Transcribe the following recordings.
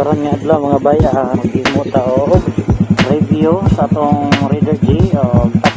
Karon nga adlaw, mga bay, maghimo ta og review sa atong Raider G og top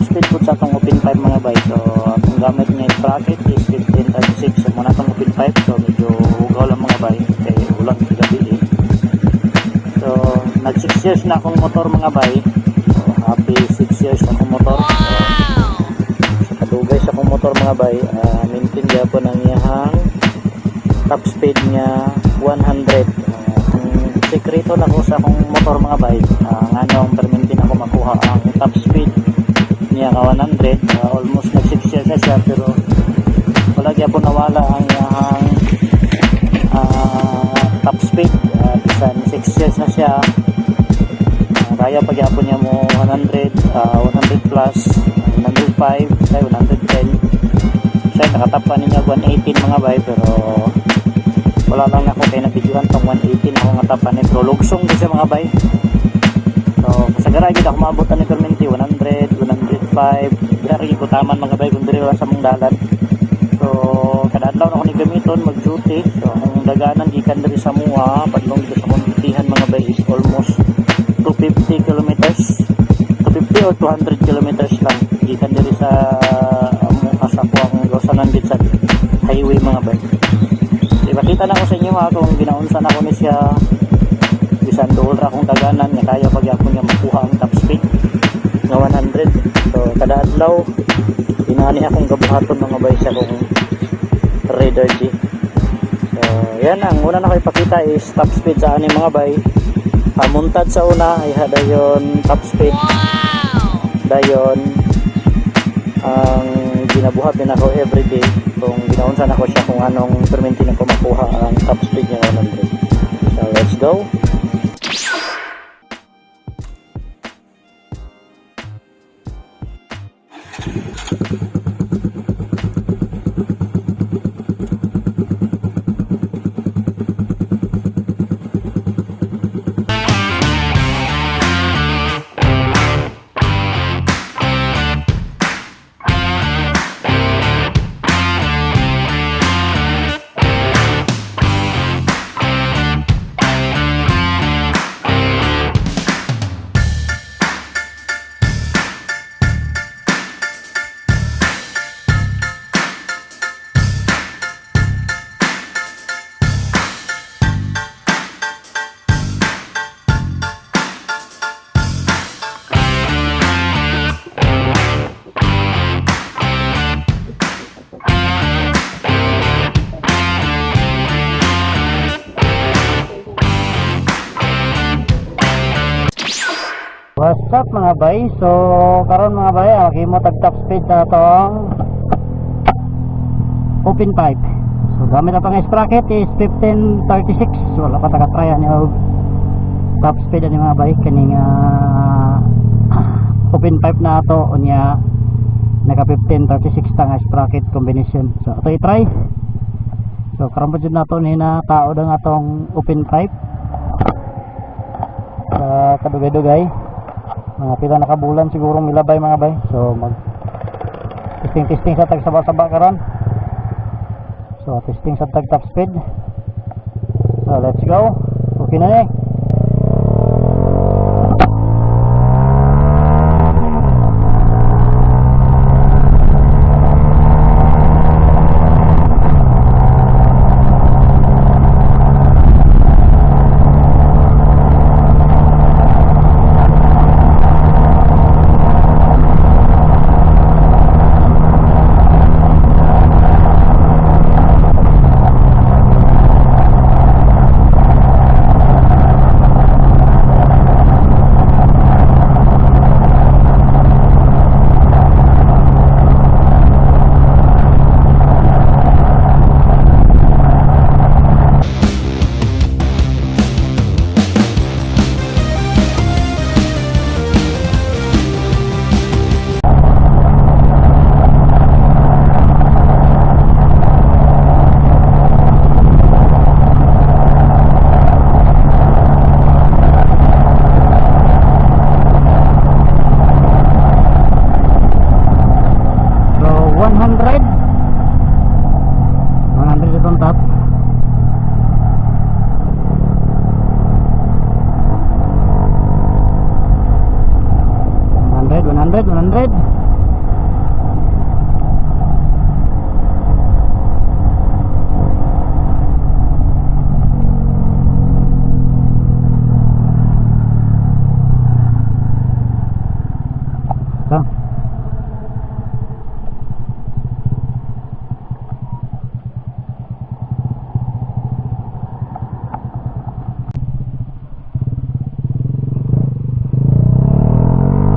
speed pud sa atong open pipe, mga bay. So atong gamit nga sprocket is 1536. So mao na atong open pipe, so medyo hugaw lang, mga bay, kay ulan sa gabi eh. So nag 6 years na akong motor, mga bay. So happy 6 years akong motor. So, sa kadugay sa akong motor, mga bay, maintain gyapon ang iyahang top speed niya 100. Ang sekreto na ko sa akong motor, mga bay, nganong permintin ako makuha ang top speed niya ka 100, almost nag 6 years na siya pero wala gyapon nawala ang iyahang top speed. Bisan 6 years na siya, kaya pa gyapon niya mo 100, 100 plus, 105 kay 110 siya. Nakatapan niya 118, mga bay, pero wala lang ako kay nabidyohan tong 118 ako nga tapan ni, pero lugsong di siya, mga bay. So kasagara gid ako maabot ani perminti 100, 105. Dira ra ko taman, mga bay, kung diri lang sa mong dalan. So kada adlaw na ako ni gamiton mag duty. So ang daganan gikan diri sa mua padlong dito sa akong dutyhan, mga bay, is almost 250 kilometers, 250 or 200 kilometers lang gikan diri sa amo sa kuang gawsanan dito sa highway, mga bay. Ipakita na ko sa inyo ha kung ginaunsa na ko ni siya bisan duol ra akong daganan nga kaya pag ako niya makuha ang top speed nga 100. So kada adlaw inani akong gabuhaton, mga bay, sa akong Raider G. So yan, ang una na ko ipakita is top speed sa ani, mga bay. Pamuntad sa una ay dayon top speed. Dayon ang ginabuhat din ako everyday kung ginaunsa na ko siya, kung anong perminti na ko makuha ang top speed niya 100. So let's go. What's up, mga bay? So karon, mga bay, maghimo tag top speed sa atong open pipe. So gamit atong sprocket is 1536. Wala pa ta try ani og top speed ani, mga bay, kani nga open pipe na ato. Unya naka 1536 ta nga sprocket combination. So ato i-try. So karon pa jud nato ni na taod ang atong open pipe sa kadugay-dugay, mga pila na kabulan siguro milabay, mga bay. So mag testing testing sa tag saba-saba karon. So testing sa tag top speed. So let's go. Okay na eh. 100, 100. Ito.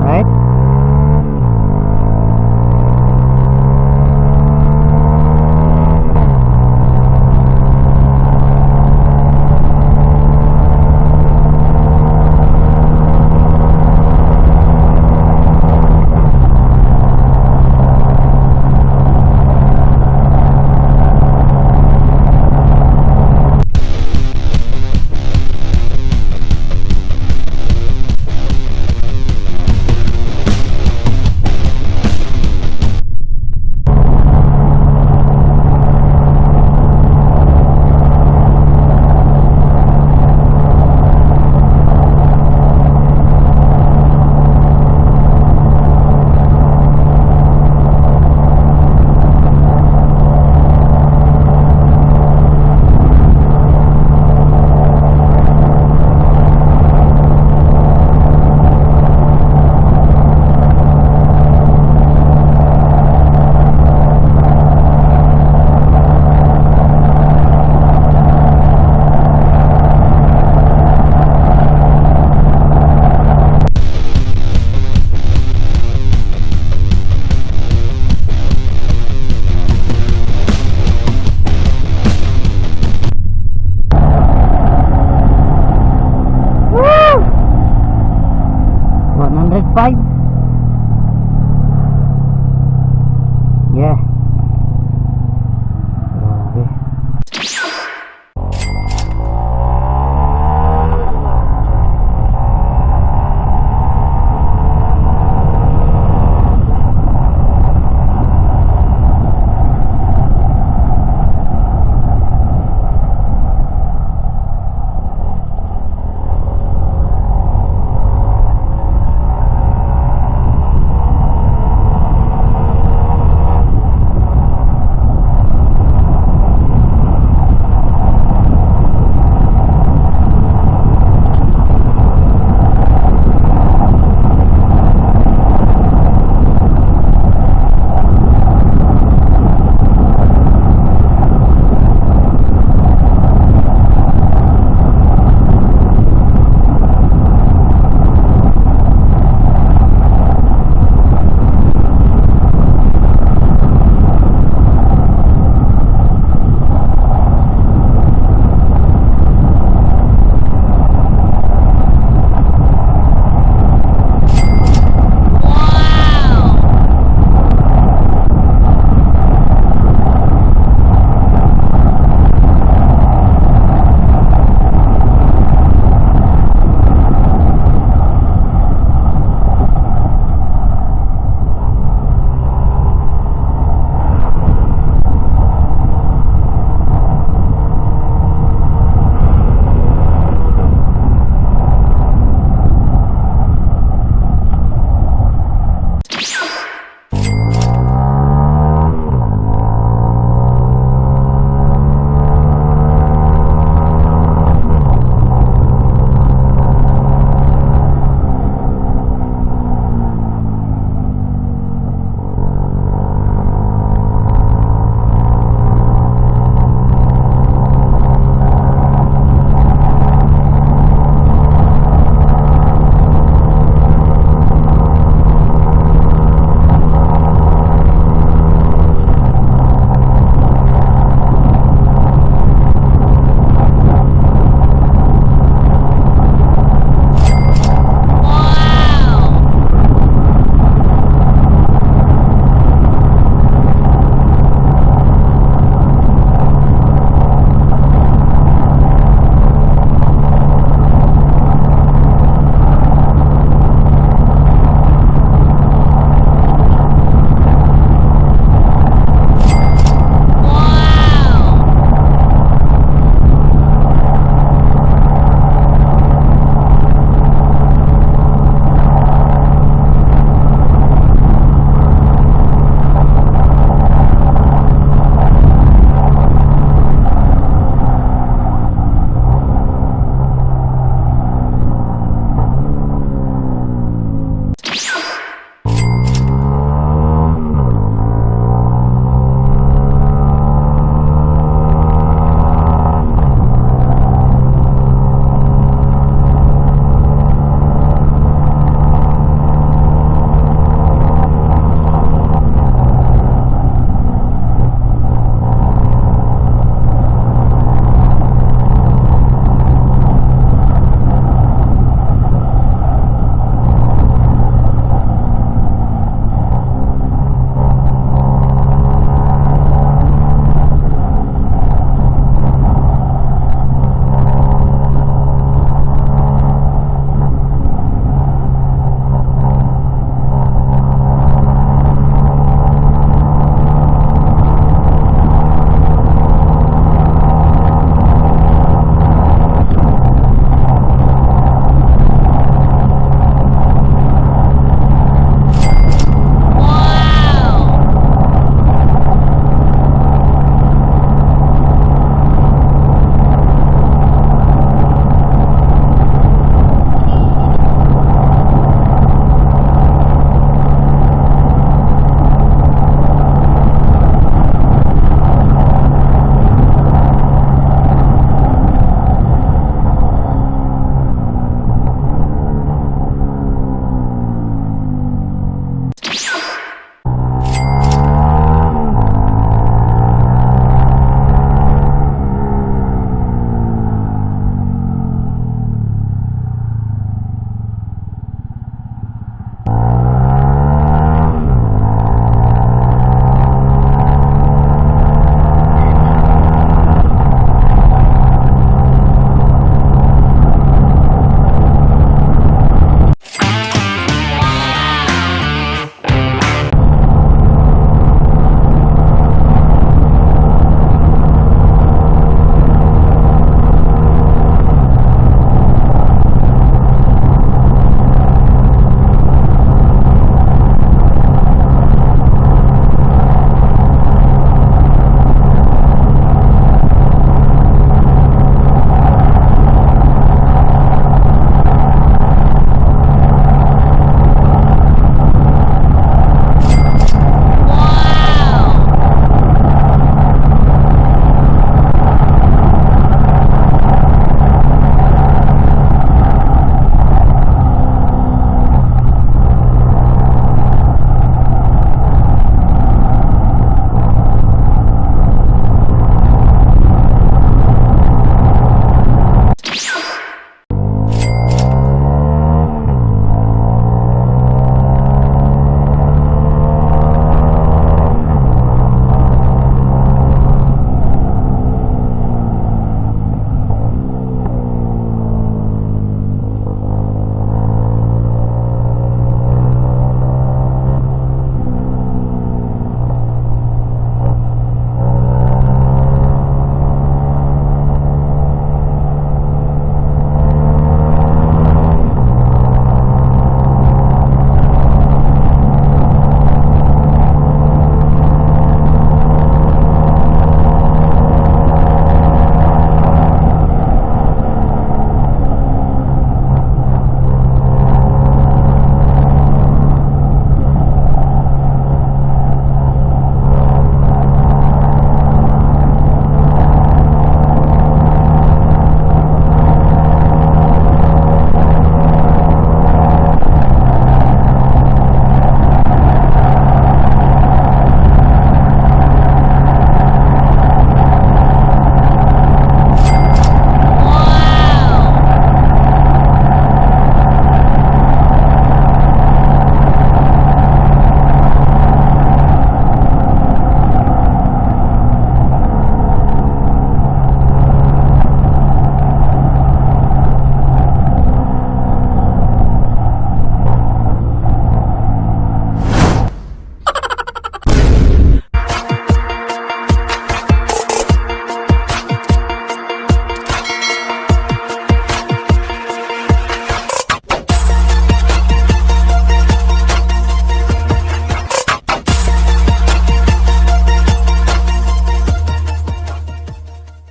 Right? Woo! 105. Yeah.